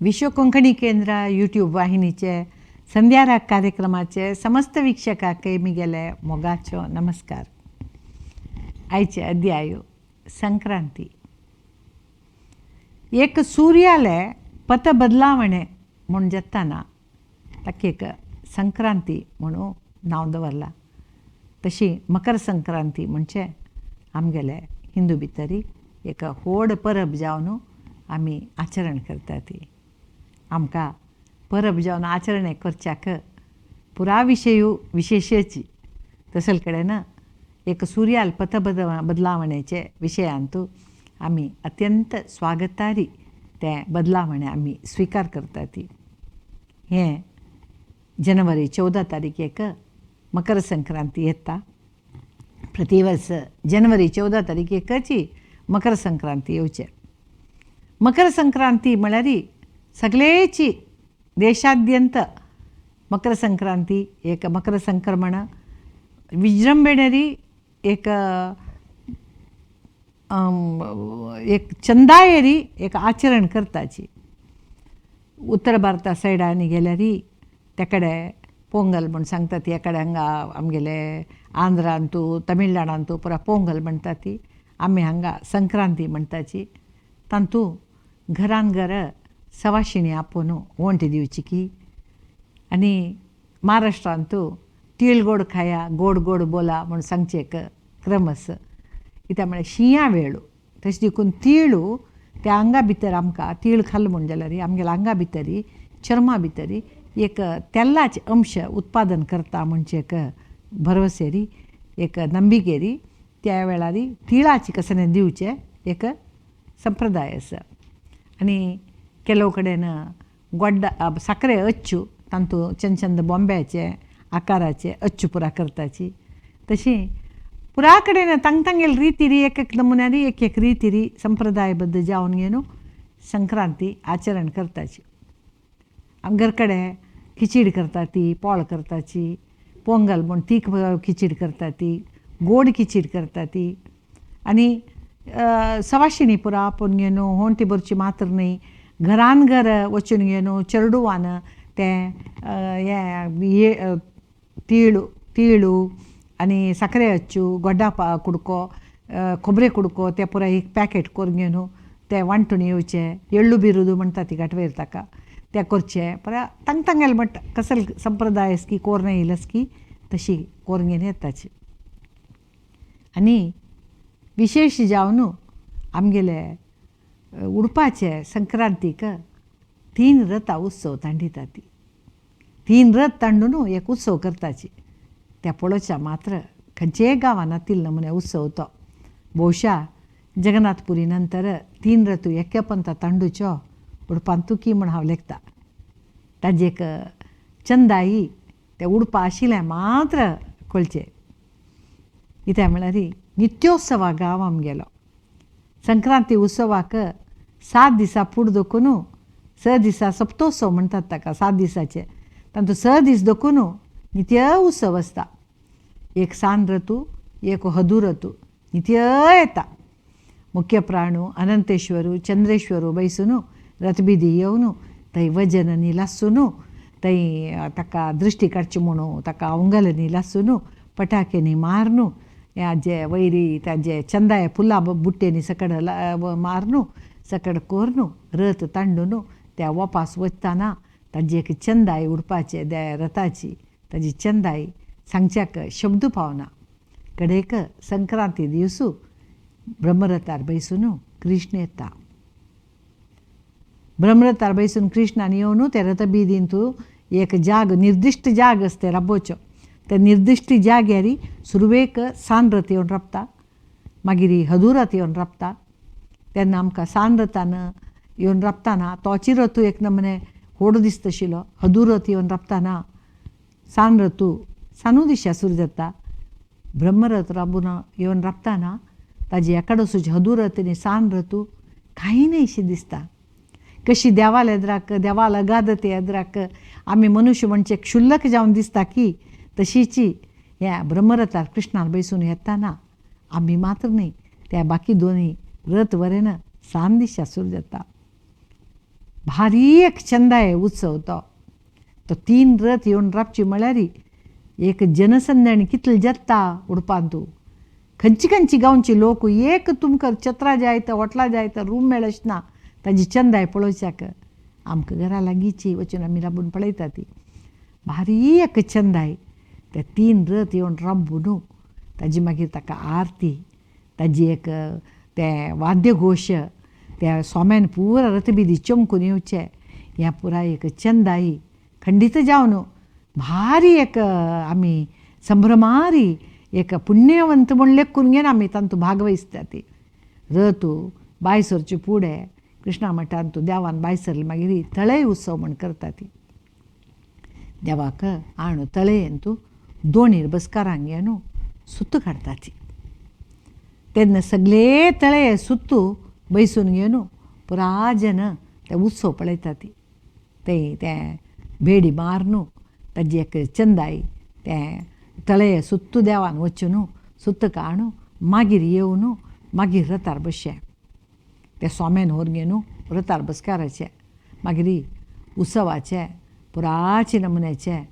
विश्व कोंकणी केंद्र यूट्यूब वाहिनीचे संध्याराग कार्यक्रमाचे समस्त वीक्षकांक मिगेले मोगाचो नमस्कार. आयचे अध्याय संक्रांती. एक सूर्याले पथ बदलावणे म्हूण जाताना ताका एक संक्रांती म्हणून नांव दवरलां. तशी मकर संक्रांती म्हणजे आमगेले हिंदू भितरी एक व्हड परब जावन आमी आचरण करतात. आमकां परब जावन आचरण करच्याक पुरा विशयू विशेशची तसल कडेन एक सूर्याल पथ बदलावण्याचे विशयांतू आमी अत्यंत स्वागतारी तें बदलावणें आमी स्विकार करतात. हें जनवरी 14 तारीखेक मकर संक्रांती येता. प्रतिवर्स जनवरी 14 तारीखेकची मकर संक्रांती येवचें. मकर संक्रांती म्हळ्यार सगळेची देशाद्यंत मकर संक्रांती एक मकर संक्रमण विजृंभणेरी एक एक चंदायेरी एक आचरण करताची. उत्तर भारता सायडांनी गेल्यार त्या कडेन पोंगल म्हूण सांगता ती, एकडे हांगा आमगेले आंध्रांतू तमिळनाडांतू पुरा पोंगल म्हणटा ती, आमी हांगा संक्रांती म्हणटाची. तांतू घरान घर सवाशिणी आपोवन वंटी दिवची की. आनी महाराष्ट्रांतू तीळ गोड खाया गोड गोड बोला म्हूण सांगचें एक क्रम आसा. कित्याक म्हळ्यार शिंया वेळू तशें देखून तिळू त्या आंगा भितर आमकां तीळ खाल म्हूण जाल्यार आमगेल्या आंगा भितरी चर्मा भितरी एक तेलाचे अंश उत्पादन करता म्हणचे एक भरवसेरी एक नंबिकेरी त्या वेळार तिळाची कसलें दिवचें एक संप्रदाय आसा. आनी ಕೆಲವು कडेन गोड्डा साकरे अच्चू तांतू चंद चंद बॉम्ब्याचे आकाराचे अच्चू पुरा करताची. तशी पुरा कडेन तांग तांगेले रितीरी एक एक नमुन्यारी एक एक रितीरी संप्रदायबद्ध जावन घेवन संक्रांती आचरण करताची. आमगेर कडेन खिचडी करता ती, पोळ करताची, पोंगल म्हूण तीख खिचडी करता ती, गोड खिचडी करता ती. आनी सवाशिणी पुरा आपोवन घेवन होंटी भरची मात्र न्हय घरान घर वचून घेवन चेरडुवान तें हें तिळू तिळू आनी साकरे अच्चू गोडा कुडको खोबरे कुडको तें पुराय एक पॅकेट करून घेवन तें वांटून येवचें. एळ्ळू बिरुदू म्हणटा ती गांठवेर ताका तें करचें. पुरा तांग तांगेले म्हणटा कसले संप्रदाय की कोर येयलस की तशी कोरून घेवन येताची. आनी विशेश जावन आमगेले उडपाचे संक्रांतीक 3 रथा उत्सव तांडिता ती. 3 रथ तांडून एक उत्सव करताची. त्या पळोवच्या मात्र खंयचेय गांवान तीन नमुने उत्सव तो. भोवशा जगन्नाथपुरी नंतर 3 रथ एकेपंता तांडूचो उडपांतू की म्हूण हांव लेखता. ताजें एक चंदाई तें उडपा आशिल्लें मात्र कळचें. कित्याक म्हळ्यार नित्योत्सवा गांव आमगेलो. संक्रांती उत्सवाक 7 दिसां फूड दखून 6 दिसां सप्तोत्सव म्हणटात ताका, 7 दिसाचे तातूंत 6 दीस दखून नित्य उत्सव आसता. एक सान रतू एक हदू रतू नित्य येता. मुख्य प्राणू अनंतेश्वरू चंद्रेश्वरू बैसून रथबिदी येवन थंय वजननी लासून थंय ताका दृश्टी काडची म्हणून ताका उंगलनी लासून पटाक्यांनी मारून जे वैरी ताजे चंदाय फुलां बुट्टेनी सकड मारून सकड कोरून रथ तांडून त्या वपास वचताना ताजी एक चंदाय उडपाचे त्या रथाची ताजी चंदाय सांगच्याक शब्द पावना. कडेक संक्रांती दिवसू ब्रह्मरथार बैसून कृष्ण येता. ब्रह्मरथार बैसून कृष्णान येवन त्या रथबिदींतू एक जाग निर्दिश्ट जाग आसता राबोवचो. त्या निर्दिश्ट जाग्यार सुरवेक सान रथ येवन राबता, मागीर हदू रथ येवन राबता. तेन्ना आमकां सान रथान येवन राबताना तोची रथू एक नमुने होड दिसता आशिल्लो. हदू रथ येवन राबताना सान रथू सानू दिशा सुरू जाता. ब्रह्मरथ राबून येवन राबताना ताजी एकाडोसूची हदू रथ आनी सान रथू कांय न्हय शी दिसता. कशी देवाल एदराक देवाल अगाधते एदराक आमी मनुष्य म्हणचे क्षुल्लक जावन दिसता की तशीची ह्या ब्रह्मरथार कृष्णान बैसून येताना आमी मात्र न्हय त्या बाकी दोनी रथ वरेन सान दिशा सुरू जाता. भारी एक चंदाय उत्सव तो. तो 3 रथ येवन राबची म्हळ्यार एक जनसंदणी कितले जाता उडपांतू खंयची खंयची गांवची लोक एक तुमकां चत्रा जायत हॉटलां जायत रूम मेळच ना ताजी चंदाय पळोवच्याक. आमकां घरा लागींची वचून आमी राबून पळयता ती भारी एक चंदाय. ते 3 रथ येवन राबून ताजी मागीर ताका आरती ताजी एक ते वाद्यघोश त्या स्वाम्यान पुरा रथबिदी चमकून येवचे ह्या पुरा एक चंदाई खंडीत जावन भारी एक आमी संभ्रमारी एक पुण्यवंत म्हूण लेखून घेवन आमी तांतू भागवयसता ती. रथ बाय सरचे फुडें कृष्णा मठांत देवान बाय सरले मागीर तळय उत्सव म्हूण करता ती. देवाक आणू तळयेन तूं दोणीर बसकारांक घेवन सुत्त काडटा ती. तेन्ना सगळे तळये सुत्तू बैसून घेवन पुरा जन ते उत्सव पळयता ती. ते तें भेडी मारून ताजी एक चंदाई तें तळये सुत्तू देवान वचून सुत्त काडून मागीर येवन मागीर रथार बसचें ते स्वाम्यान व्हरून घेवन रथार बसकाराचें. मागीर उत्सवाचें पुराचे नमुन्याचें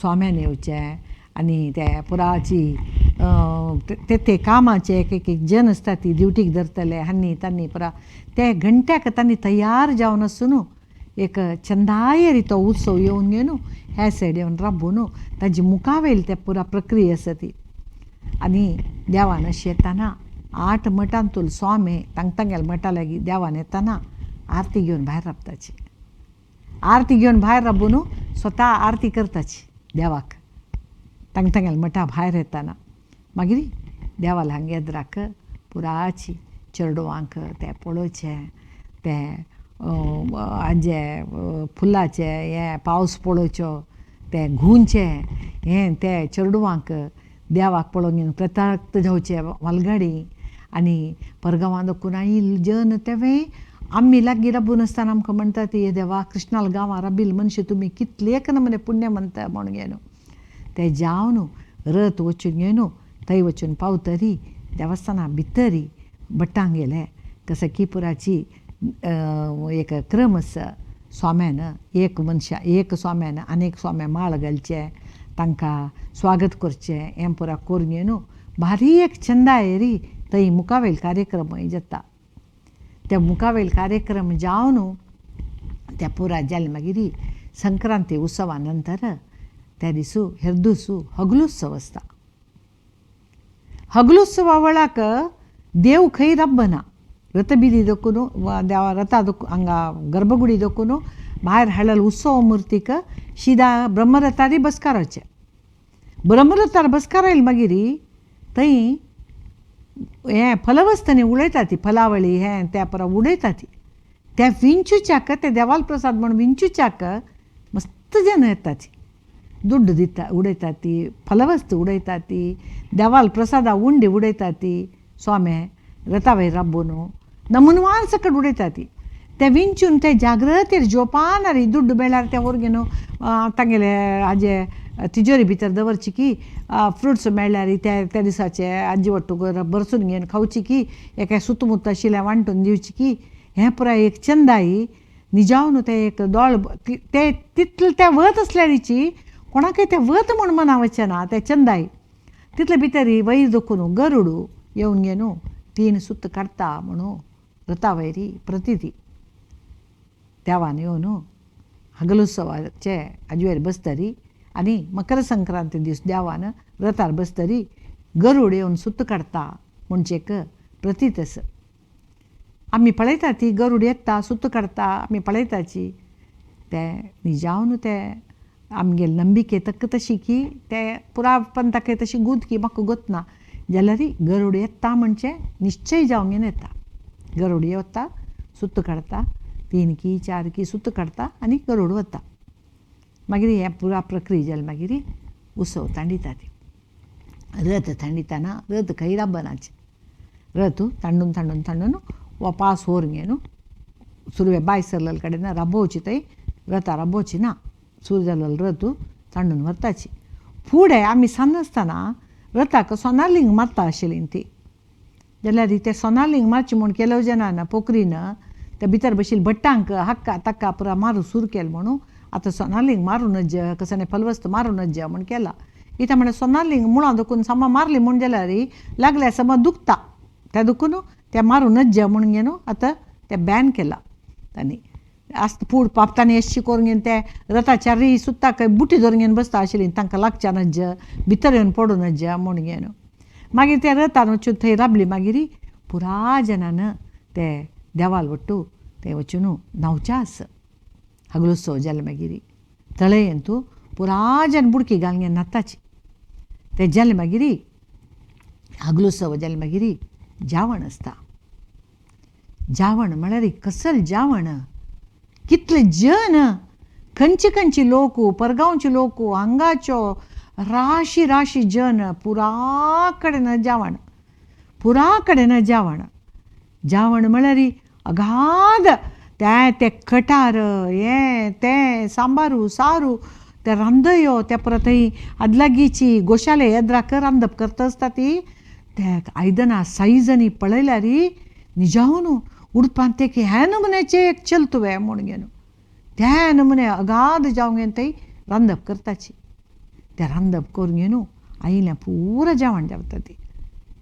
स्वाम्यान येवचें आनी ते पुराची ते ते कामाचे एक एक एक जन आसता ती ड्युटीक धरतले हान्नी तान्नी पुरा ते घंट्याक तांणी तयार जावन आसून एक चंदायेरी तो उत्सव येवन घेवन ह्या सायड येवन राबून ताजी मुखावेली ते पुरा प्रक्रिया आसा ती. आनी देवान अशें येताना 8 मठांतूल स्वामी तांग तांगेल्या मठा लागीं देवान येताना आरती घेवन भायर राबताची. आरती घेवन भायर राबून स्वता आरती करताची देवाक तांग तांगेल्या मठा भायर येताना. मागीर देवाला हांगा येद्राक पुराची चेडवांक ते पळोवचें तें हाजे फुलाचे हें पावस पळोवचो तें घुंवचें हें ते चेडवांक देवाक पळोवन कृतार्थ जावचें वालगाडी. आनी परगांवां दखून आयिल्ले जन तेवें आमी लागीं राबून आसतना आमकां म्हणटा ती देवा कृष्णाल गांवां राबिल्ले मनशां तुमी कितले एक नमुने पुण्य म्हणटा म्हणून घेवन ते जावन रथ वचून घेवन थंय वचून पावतरी देवस्थाना भितरी भट्टांक गेले कसो की पुराची एक क्रम आसा स्वाम्यान एक मनशां एक स्वाम्यान आनी एक स्वाम्या माळ घालचें तांकां स्वागत करचें हें पुरा करून घेवन भारी एक चंदाय री थंय मुखावेल कार्यक्रम जाता. त्या मुखावेल कार्यक्रम जावन त्या पुरा जाले मागीर संक्रांती उत्सवा नंतर त्या दिसू हेरदुसू हगलोत्सव आसता. हगलोत्सवा वेळाक देव खंय राबना रथबिदी दखून देवा रथा दखून हांगा गर्भगुडी दखून भायर हाडलेले उत्सव मुर्तीक शिदा ब्रह्मरथारी बसकाराचें. ब्रह्मरथार बसकार आयले मागीर थंय हें फलवस्तनी उडयता ती फलावळी हें त्या परा उडयता ती. त्या विंचूच्याक ते देवाल प्रसाद म्हूण विंचूच्याक मस्त जन येता ती दुड्ड दिता उडयता ती फलवस्त उडयता ती देवाल प्रसादा उंडी उडयता ती स्वामे रथा वयर राबून नमुनवान सकट उडयता ती. ते विंचून ते जाग्रतीर जोपानार दुड्ड मेळ्ळ्यार ते व्हरून घेवन तांगेले हाजे तिजोरी भितर दवरची की फ्रुट्स मेळ्ळ्यार त्या त्या दिसाचे आजी वट्टू भरसून घेवन खावची की एका सुतमुत आशिल्लें वांटून दिवची की हें पुराय एक चंदाई निजावन तें एक दोळ ते तितलें तें वत आसल्यारीची कोणाकय तें वत म्हूण मना वचना ना तें चंदाई. तितले भितर वयर दखून गरुडू येवन घेवन 3 सूत काडटा म्हणून रथा वयरी प्रतिती देवान येवन हगलोत्सवाचे आजवेर बसतरी आनी मकर संक्रांती दीस देवान रथार बसतरी गरूड येवन सुत काडटा म्हणचे एक प्रतीत आसा. आमी पळयता ती गरूड येता सुत काडटा आमी पळयताची तें निजावन तें आमगेले नंबिके तक्क तशी की ते पुरा पंथाक तशी गूत की म्हाका गोतना जाल्यार गरूड येता म्हणचे निश्चय जावन येता. गरूड येता सुत काडटा 3 की 4 की सुत काडटा आनी गरूड वता. मागीर हें पुरा प्रक्रिया जाली मागीर उत्सव तांडिता ती. रथ तांडिताना रथ खंय राबनाचे रथ तांडून तांडून तांडून वा पास व्हरून घेवन सुरवे बाय सरलेले कडेन राबोवची थंय रथा राबोवची ना सुरू जाल्लो रथ तांडून व्हरताची. फुडें आमी सान आसतना रथाक सोनालिंग मारता आशिल्लीं ती जाल्यार ते सोनालिंग मारची म्हूण केलो जनान पोखरीन ते भितर बशिल्ले भट्टांक हक्का तक्का पुरा मारू सुरू केलें म्हणून आतां सोनालींग मारूं नज कसलें फलवस्त मारूं नज म्हूण केलां. कित्याक म्हणल्यार सोनालींग मुळां दुखून सामा मारली म्हूण जाल्यार लागल्यार समा दुखता, त्या दुखून तें मारूं नज म्हूण घेवन आतां तें बॅन केलां तांणी. आसता पूण पापतानी अशी करून घेवन ते रथाच्या सुत्ता खंय बुटी धरून घेवन बसता आशिल्ली, तांकां लागच्या नज भितर येवन पडूं नज म्हूण घेवन. मागीर त्या रथान वचून थंय राबली, मागीर पुरा जनान ते देवाल वट्टू ते वचून न्हांवचें आसा. हगलोत्सव जालें मागीर तळयेन तूं पुरा जन बुडकी घालून घेवन न्हाताची. तें जालें मागीर हगलोत्सव जालें मागीर जेवण आसता. जेवण म्हळ्यार कसल जेवण, कितले जन, खंयचे खंयचे लोक, परगांवचे लोक, हांगाच्यो राशी राशी जन, पुरा कडेन जेवण, पुरा कडेन जेवण. जेवण म्हळ्यार अगाध, तें तें कटार हें तें सांबारू सारू ते रांदयो, त्या परत थंय आदलागीची गोशाले येद्राक रांदप करता आसता ती त्या आयदनां सायजांनी पळयल्यार निजावन उडपांत ते ह्या नमुन्याचें एक चलतुवें म्हूण घेवन त्या नमुने अगाध जावन घेवन थंय रांदप करताची. तें रांदप करून घेवन आयिल्लें पुरो जेवण जेवता ती.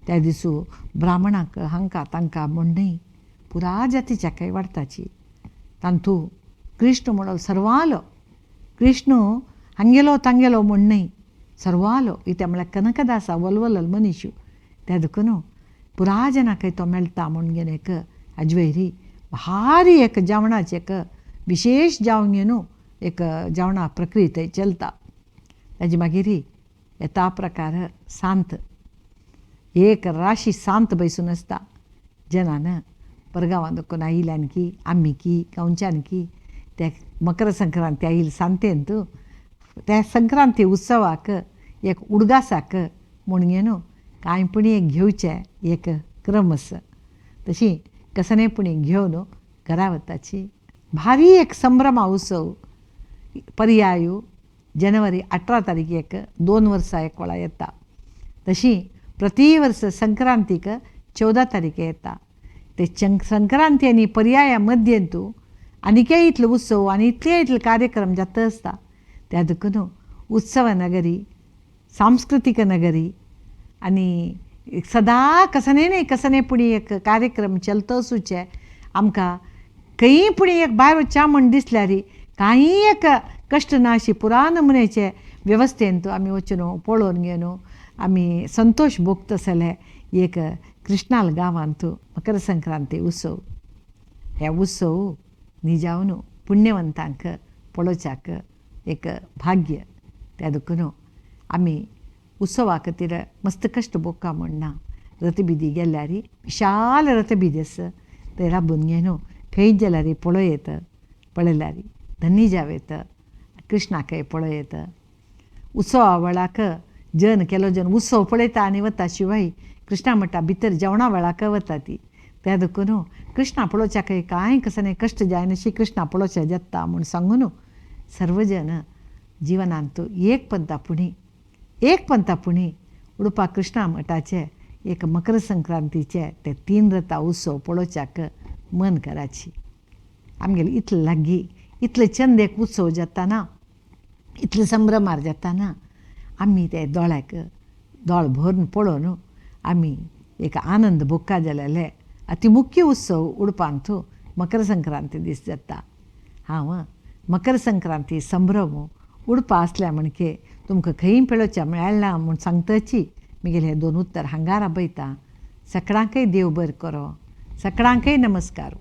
त्या दिसू ब्राह्मणाक हांकां तांकां म्हूण न्हय पुरा जातीच्या काय वाडटाची. तांतू कृष्ण म्हणून सर्वालो, कृष्ण हांगेलो तांगेलो म्हूण न्हय सर्वालो, इत्या म्हळ्यार कनकदासा वलवलल मनीश, त्या देखून पुरा जनाकय तो मेळटा म्हूण घेवन एक आजवैरी भारी एक जेवणाचें एक विशेश जेवण घेवन एक जेवणा प्रक्रिया थंय चलता. ताजे मागीर येता प्रकार सांत, एक राशी सांत बैसून आसता. जनान परगांवां दुखून आयिल्ल्यान की आमी की गांवच्यान की त्या मकर संक्रांती आयिल्ले सांतेंत त्या संक्रांती उत्सवाक एक उडगासाक म्हूण घेवन कांय पूण एक घेवचें एक क्रम आसा. तशी कसलें पूण घेवन घरा वताची. भारी एक संभ्रमा उत्सव पर्याय जनवरी 18 तारखेक 2 वर्सां एक वेळा येता. तशी प्रति वर्स संक्रांतीक 14 तारखे येता. ते संक्रांती आनी पर्याया मध्यंतू आनीकय इतलो उत्सव आनी इतले इतले कार्यक्रम जाता आसता. त्या देखून उत्सव नगरी, सांस्कृतीक नगरी आनी सदां कसने न्हय कसने पूण एक कार्यक्रम चलतो आसूचे. आमकां खंयी पूण एक भायर वचचें म्हूण दिसल्यार कांय एक कश्ट ना अशी पुरा नमुन्याचे वेवस्थेंत आमी वचून पळोवन घेवन आमी संतोश भोगता जाल्यार एक कृष्णाल गांवांत मकर संक्रांती उत्सव. हे उत्सव निजावन पुण्यवंतांक पळोवच्याक एक भाग्य. त्या देखून आमी उत्सवा खातीर मस्त कश्ट भोगता म्हूण ना. रथबिदी गेल्यार विशाल रथबिदी आसा, थंय राबून घेवन खंय जाल्यार पळोवं येता, पळयल्यार धन्य जावं येता, कृष्णाकय पळोवं येता. उत्सवा वेळाक जन केलो जन उत्सव पळयता आनी वता, शिवाय कृष्णा म्हणटा भितर जेवणा वेळाक वता ती. त्या देखून कृष्णा पळोवच्याक कांय कसलें कश्ट जायनाशी कृष्णा पळोवच्या जाता म्हूण सांगून सर्वजन जिवनांत एक पंथा पुणी, एक पंथा पुणी उडपा कृष्णा मठाचे एक मकर संक्रांतीचे ते 3 रथा उत्सव पळोवच्याक मन कराची. आमगेले इतले लागीं इतले चंद एक उत्सव जाता ना, इतले संभ्रमार जाता ना, आमी ते दोळ्याक दोळ भरून पळोवन आमी एक आनंद भोगता जाल्यार अतिमुख्य उत्सव उडपांत मकर संक्रांती दीस जाता. हांव मकर संक्रांती संभ्रम उडपा आसल्या म्हणके तुमकां खंय पळोवच्या मेळना म्हूण सांगताची. म्हगेलें हें 2 उत्तर हांगा राबयता. सगळ्यांकय देव बरें करो, सगळ्यांकय नमस्कार.